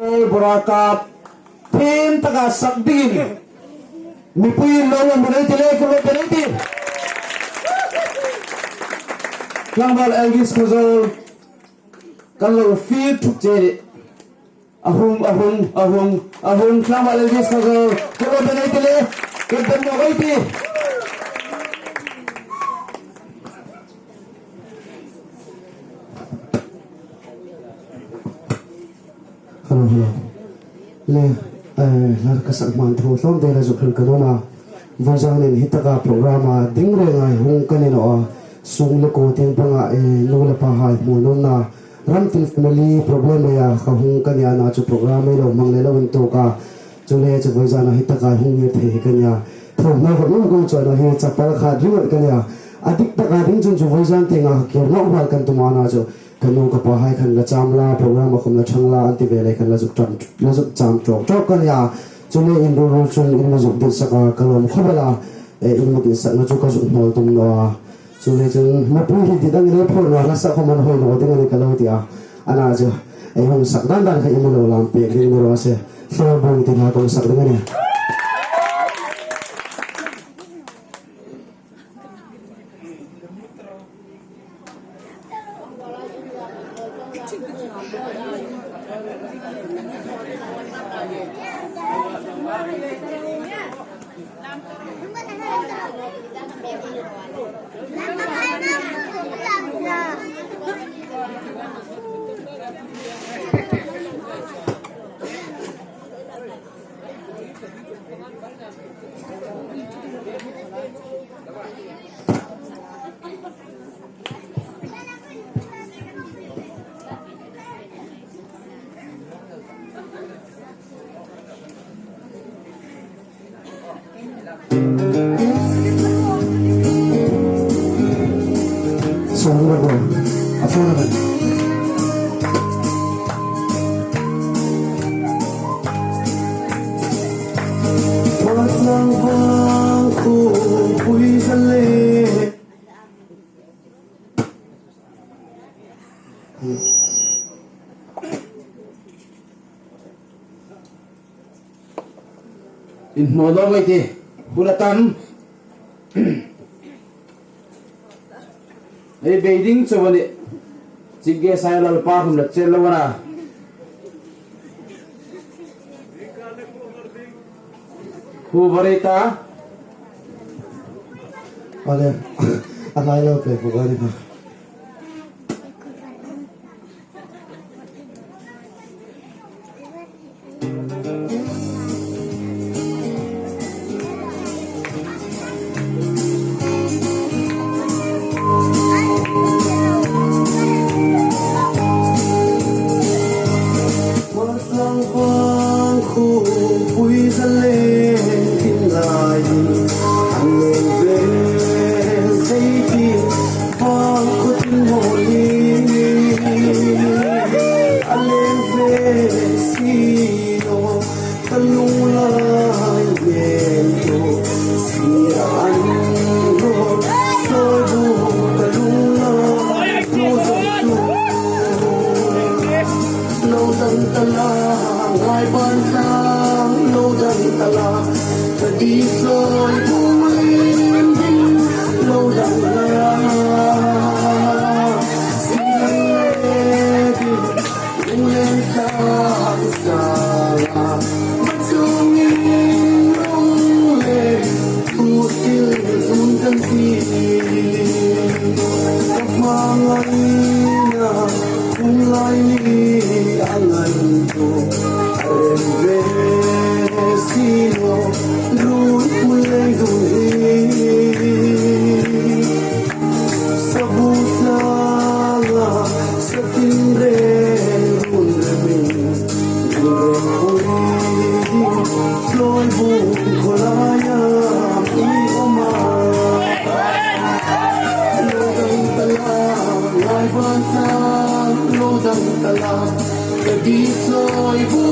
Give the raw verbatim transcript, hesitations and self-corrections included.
Bora kap thiem taka sak dingin mipui lo la mu nei ti le, ko lo pe nei ti. Tlangval Elvis Khawzawl, kan lo fiel thuk che. A hung, a hung, a hung, a hung, Tlangval Elvis Khawzawl, ko lo pe nei ti le, kan pen lo ei ti. Hello, hello. Le, eh, hla ka sak hman tho hlawm te la zuk hril ka nuom a. Vawizan hin hi taka program a ding renga hung ka ni naw a. Sung le kuo tieng panga, eh, nu le pahai hmu nuomna. Ram tin family problem a ka hung ka ni a, nachu program ei lo hmang le lo intuok a. Chu le chu vawizan a hi taka hung ngir thei hi ka ni a. Thaw hmel khat nuom kong chuan a hi chapal khat ringawt ka ni a. A dik taka ding chun chu vawizan tienga kir nawk hmel kan tum a, nachu ka nu ka pahai khan la cham la, program a khawm la chang la, an ti ve lei khan la zuk cham, la zuk cham tawk tawk ka ni a. Chu le in rul rul chun in mi zuk dit sak a, ka lawm khawp el a, eh, in mi dit sakna chu ka zuk hmawl tum naw a. Chu le chun mipui hi dit ang le phur naw, la sak khawm an hawi naw ding a ni ka lo ti a. Ana chu, ei hung sak dan dan kha in mi lo lam pek ding ni raw se. Hlawbung ti hla kong sak ding a ni. Inhmaw lo mai ti, hun a tam. Ei bei ding chu a nih. Chief guest a Lalpa hum la chel lo a na. Khu va rei ta. Ale, a lai lo pe fu ga ni ha. Tlangval khawpui zaleng tin lai hin an leng ve sei ti, vang khutin mawi a leng ve si lo, ka lunglai nen lo si an lo, sawi bu ka lunglai lo zong tu. Lo dang ta la, ngai ban sang, lo dang ta la, ka di soi bu lim ding, lo dang ta la. Sing le ding, ling le sang sang, ma chung in rong le, tu sil sun kan si. Ka hmangai na, Khum lai ni a ngai tu, a rem ve si lo, run hmun leng dun hi. Sabu sala, satin reng run remin, run rem pui, sawi bu khawlaia i awm a. Lo dang ta la, ngai ban sang, lo dang ta la, ka di sawi bu